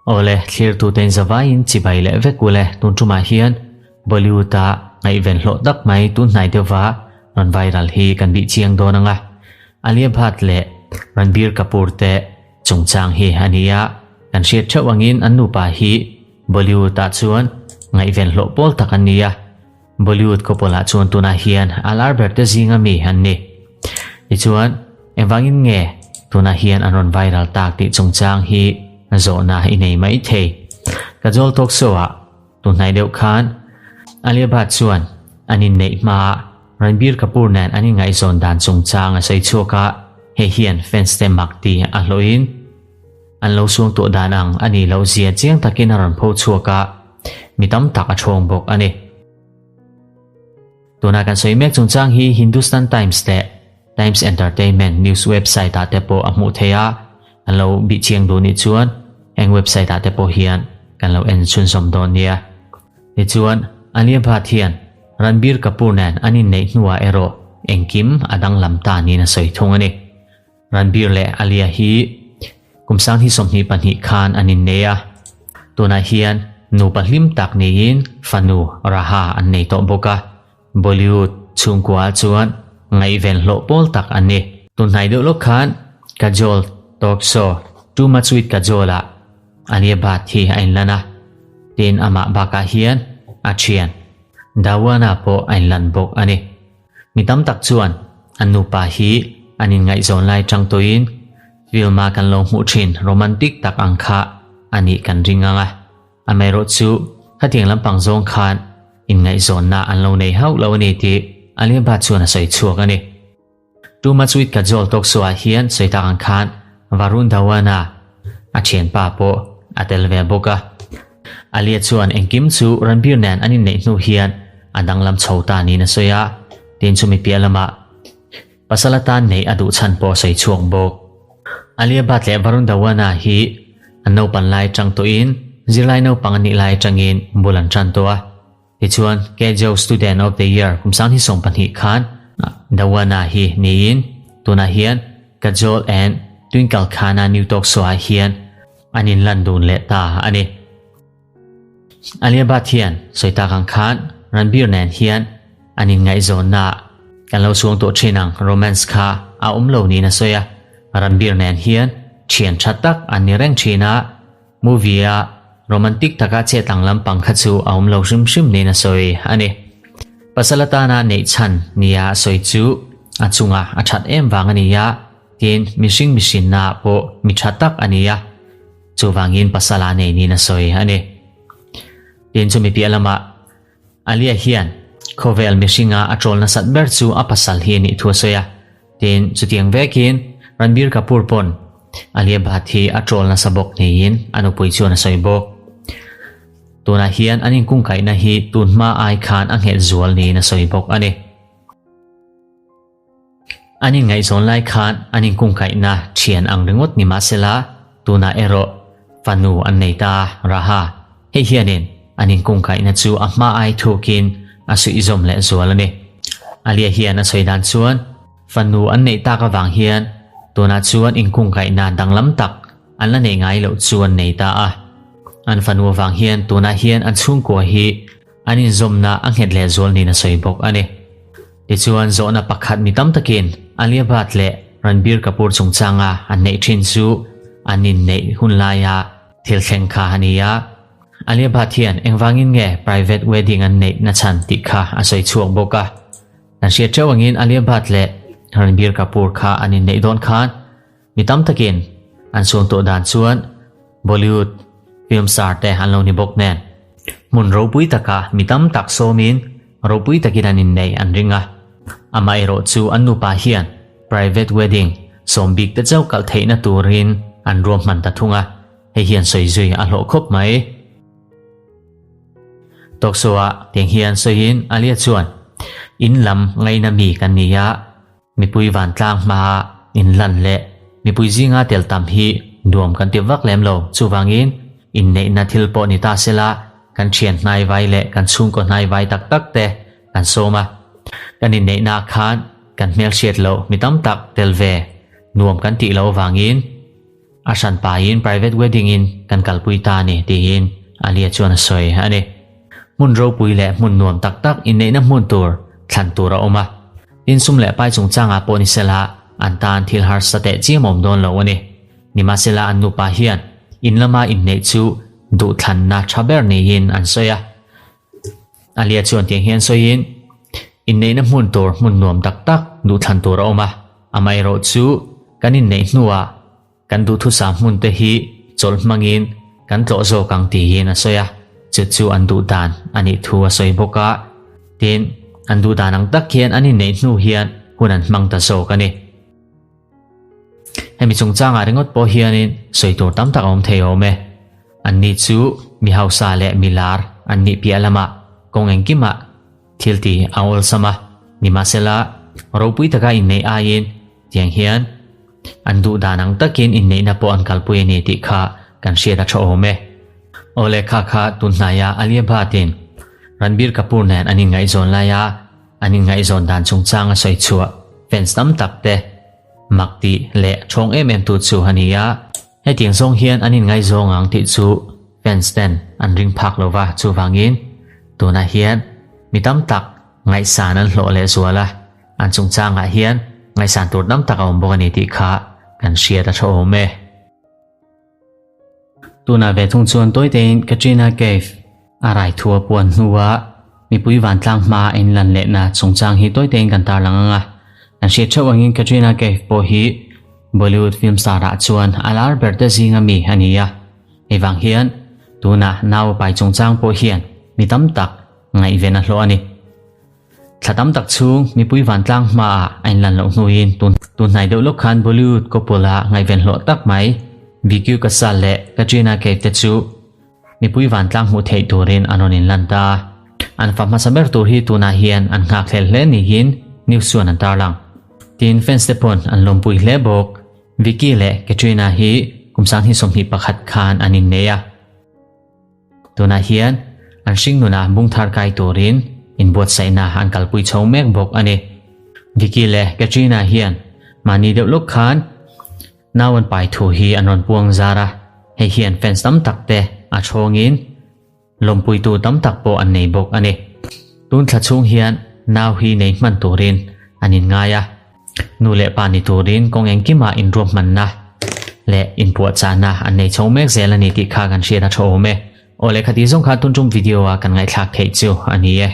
Awle, thlirtute in zavaiin chibai leh vek ule tun tumah hian Bollywood-a ngaihven hlawh tak mai tun hnai deuhva rawn viral hi kan bih chiang dawn ang a. Alia Bhatt leh Ranbir Kapoor te chungchang hi a ni a, kan hriat theuh angin an nupa hi Bollywood-ah chuan ngaihven hlawh pawl tak an ni a. Bollywood couple-ah chuan tunah hian a lar ber te zinga mi an ni. Tichuan, engvangin nge tunah hian an rawn viral tak tih chungchang hi zawhna i nei mai thei. Kajol talk show-ah tunhnai deuh khan Alia Bhatt chuan an inneih hmaa Ranbir Kapoor nen an inngaihzawn dan chungchang a sawi chhuak a, hei hian fans te mak ti a hlawhin an lo suang tawh dan ang a nih loh zia chiang takin a rawn pho chhuak a, mi tam tak a ṭhawng bawk a ni. Tuna kan sawi mek chungchang hi Hindustan Times leh Times Entertainment news website ah te pawh a hmuh theih a, an lo bih chiang duh nih chuan heng website ah te pawh hian kan lo en chhunzawm dawn nia. Tichuan, Alia Bhatt hian Ranbir Kapoor nen an inneih hnuah erawh engkim a danglam ta niin a sawi thung a ni. Ranbir leh Alia hi kum 2022 khan an innei a, tunah hian nupa hlim tak niin fanu Raha an nei tawh bawk a, Bollywood chhungkua ah chuan ngaihven hlawh pawl tak an ni. Tunhnai deuh lawk khan Kajol talk show Too Much With Kajol ah Alia Bhatt hi a inlan a, tin amah bakah hian a thian Dhawan-a pawh a inlan bawk a ni. Mi tam tak chuan an nupa hi an inngaihzawn lai tang tawhin film-a kan lo hmuh thin romantic tak ang kha a nih kan ring ang a. Amaherawh chu khatiang lampang zawng khan inngaihzawnna an lo nei hauh lo a ni tih Alia Bhatt chuan a sawi chhuak a ni. Too Much With Kajol talk show ah hian sawi tak ang khan Varun Dhawan-a a thianpa pawh a tel ve bawk a. Alia chuan engkim chu Ranbir nen an inneih hnu hian a danglam chho ta niin a sawi a, tin chumi piah lamah pasal atan neih a duh chhan pawh a sawi chhuak bawk. Alia Bhatt leh Varun Dhawan-a hi an naupan lai atang tawhin zirlai naupang a nih lai atangin bul an tan tawh a. Tichuan, KJO Student of the Year kum 2020 khan Dhawan-a hi niin tunah hian Kajol and Twinkle Khanna New Talk Show-ah hian an inlan dun leh ta a ni. Alia Bhatt hian sawi tak ang khan Ranbir nen hian an inngaihzawnna kan lo chhuang tawh thin ang romance kha a awm lo niin a sawi a, Ranbir nen hian thian tha tak an ni reng thin a, Movie-a romantic taka chet ang lampang kha chu a awm lo hrim hrim niin a sawi a ni. Pasal atana neih chhan nia a sawi chu a chunga a that em vang a ni a, tin mihring mihrinna pawh mi tha tak a ni a, chuvangin pasala nei niin a sawi a ni. Tin chumi piah lamah Alia hian khawvel mihringa a troll nasat ber chu a pasal hi a nih thu a sawi a, tin chutiang vekin Ranbir Kapoor pawn Alia Bhatt hi a troll nasa bawk niin a nupui chuan a sawi bawk. Tunah hian an inkungkaihna hi tunhma ai khan a nghet zual niin a sawi bawk a ni. An inngaihzawn lai khan an inkungkaihna thian ang ringawt ni mahsela tunah erawh fanu an nei ta a, Raha. Hei hianin an inkungkaihna chu a hma ai thukin a suihzawm leh zual a ni. Alia hian a sawi dan chuan fanu an neih tak avang hian tunah chuan inkungkaihna danglam tak an la neih ngai loh chu an nei ta a. An fanu avang hian tunah hian an chhungkua hi An inzawmna a nghet leh zual niin a sawi bawk a ni. Tichuan, zawhna pakhat mi tam takin Alia Bhatt leh Ranbir Kapoor chungchanga an neih thin chu an inneih hun laia thil thleng kha a ni a. Alia Bhatt hian engvangin nge private wedding an neih nachhan tih kha a sawi chhuak bawk a. Kan hriat theuh angin Alia Bhatt leh Ranbir Kapoor kha an inneih dawn khan Mi tam takin an chhung tawh dan chuan Bollywood film star te an lo ni bawk nen hmun ropui taka mi tam tak sawmin ropui takin an innei an ring a. Amaherawh chu an nupa hian private wedding sawm bik te chauh kalh theihna turin an ruahman ta thung a, hei hian sawi zui a hlawh khawp mai. Talk show-ah tiang hian sawiin Alia chuan, In lam ngaina mi kan ni a, Mipui vantlang hmaa inlan leh mipui zinga tel tam hi nuam kan ti vak lem lo. Chuvangin, inneihna thil pawh ni ta sela, kan thian hnaivai leh kan chhungkaw hnaivai tak tak te kan sawm a. Kan inneihnaah khan kan hmelhriat loh mi tam tak tel ve nuam kan tih loh avangin. a hran pahin private wedding in kan kalpui ta a ni tiin Alia chuan a sawi a ni. Hmun ropui leh hmun nuam tak tak inneihna hmun tur thlan tur a awm a, tin sum leh pai chungchangah pawh ni sela an tan thil harsa teh chiam awm dawn lo a ni. Nimahsela an nupa hian in lama inneih chu duhthlanna tha ber niin an sawi a. Alia chuan tiang hian sawiin, Inneihna hmun tur hmun nuam tak tak duhthlan tur a awm a, amaherawh chu kan inneih hnuah kan duhthusam hmun te hi chawlh hmangin kan tlawh zawk ang tiin a sawi a, chu chu an duh dan a nih thu a sawi bawk a. Tin, an duh dan ang tak hian an inneih hnu hian hun an hmang ta zawk a ni. Hemi chungchangah ringawt pawh hianin sawi tur tam tak a awm thei awm e. Anni chu mi hausa leh mi lar an nih piah lamah kawng engkimah thil ti a awlsam a, nimahsela ropui taka inneih aiin tiang hian an duh dan ang takin inneihna pawh an kalpui a ni tih kha kan hriat a tha awm e. Aw le kha kha tun hnaia Alia Bhatt-in Ranbir Kapoor nen an inngaihzawn laia An inngaihzawn dan chungchang a sawi chhuah fans tam tak te mak tih leh thawng em em tu chu a ni a. Hetiang zawng hian an inngaihzawng ang tih chu fans ten an ring phak lo va, chuvangin tunah hian mi tam tak ngaihsan an hlawh leh zual a, an chungchangah hian ngaihsan tur tam tak a awm bawk a ni tih kha kan hriat a tha awm e. Tunah ve thung chuan tawitein Katrina Kaif a rai thu a puan hnuah mipui vantlang hmaa a inlan lehna chungchang hi tawitein kan tarlang ang a. Kan hriat theuh angin Katrina Kaif pawh hi Bollywood film star ah chuan a lar ber te zinga mi a ni a. Hei vang hian tunah nau a pai chungchang pawh hian mi tam tak ngaihven a hlawh a ni. Thla tam tak chhung mipui vantlang hmaah a inlan loh hnuin tun hnai deuh lawk khan Bollywood couple-a ngaihven hlawh tak mai Vicky Kaushal leh Katrina Kaif te chu mipui vantlang hmuh theih turin an rawn inlan ta. An fa hmasa ber tur hi tunah hian an nghakhlel hle niin news chuan an tarlang. Tin, fans te pawn an lawmpui hle bawk. Vicky leh Katrina hi kum 2021 khan an innei a. Tunah hian an hringnunah bung thar kai turin inbuatsaihna an kalpui chho mek bawk a ni. Vicky leh Katrina hian mahni deuh lawk khan nau an pai thu hi an rawn puang zar a, hei hian fans tam tak te a thawngin lawmpuitu tam tak pawh an nei bawk a ni. Tun thla chhung hian nau hi nei hman turin an inngai a. Nu leh pa ni turin kawng engkimah inruahmanna leh inpuahchahna an nei chho mek zel a ni tih kha kan hriat a tha awm e. Aw lehkha tih zawng kha tun tum video a kan ngaihthlak theih chu a ni e.